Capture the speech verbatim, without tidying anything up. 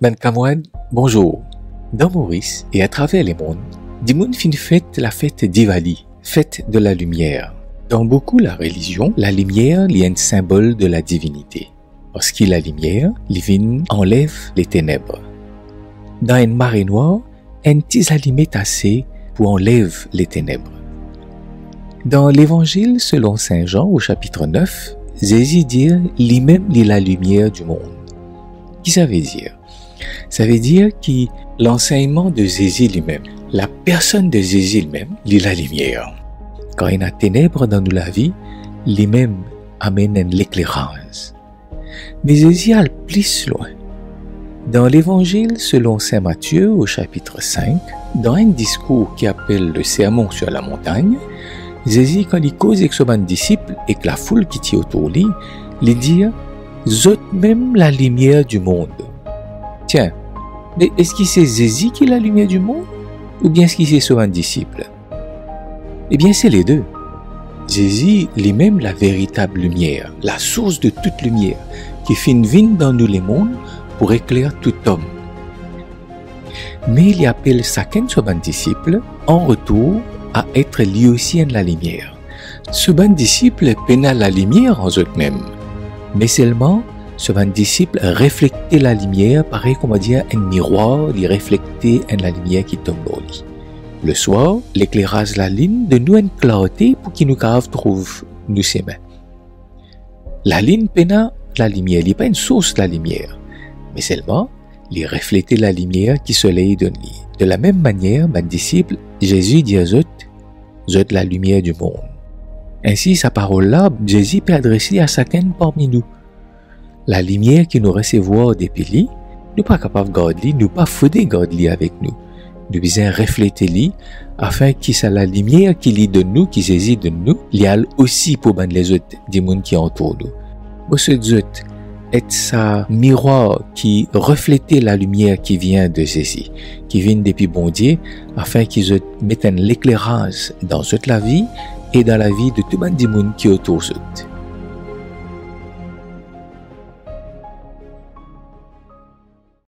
Bann kamarad, bonzour. Dan Moris e atraver lemond, dimoun finn fet lafet Diwali, fête de la lumière. Dan boukou larelizion, lalimier li enn sinbol de ladivinite, parski lalimier li vinn anlev leteneb. Dan enn marenwar, enn ti zalimet ase pou anlev leteneb. Dan Levanzil selon Sin Zan, o sapit nef, Zezi dir limem li lalimier dimond. Ki savedir? Savedir ki lansegnman de Zezi limem, lapersonn de Zezi limem, li lalimier. Kan ena teneb dan nou lavi, limem amenn enn lekleraz. Me Zezi al plis lwin. Dan Levanzil selon Sin Matie, o sapit sink, dan enn diskour ki apel le Sermon sur la montagne, Zezi, kan li koz ek so bann disip ek lafoul ki ti otour li, li dir, "Zot mem lalimier dimond." Tiens, me eski se Zezi ki lalimier dimond, oubien eski se so bann disip? Ebien, se le de. Zezi limem laveritab limier, lasours de tout limier, ki finn vinn dan nou lemond pou ekler tou tom. Me li apel sakenn so bann disip an retour a et li osi enn lalimier. So bann disip pena lalimier an zot mem, me selman so bann disip reflekte lalimier parey, kouma dir, enn mirwar, li reflekte enn lalimier ki tom lor li. Leswar, lekleraz lalinn donn nou enn klarte pou ki nou kapav trouv nou semin. Lalinn pena lalimier, li pa enn sours lalimier, me selman li reflete lalimier ki soley donn li. De lamem manier, bann disip, Zezi dir zot, "Zot lalimier dimond." Ainsi, sa parol la, Zezi pe adres li a sakenn parmi nou. Lalimier ki nou resevwar depi li, nou pa kapav gard li, nou pa fode gard li avek nou. Nou bizin reflete li, afin ki sa lalimier ki li donn nou, ki Zezi donn nou, li al osi pou bann lezot dimoun ki antour nou. Mo swet zot et sa mirwar ki reflete lalimier ki vinn de Zezi, ki vinn depi Bondie, afin ki zot met enn lekleraz dan zot lavi e dan lavi de tou bann dimoun ki otour zot.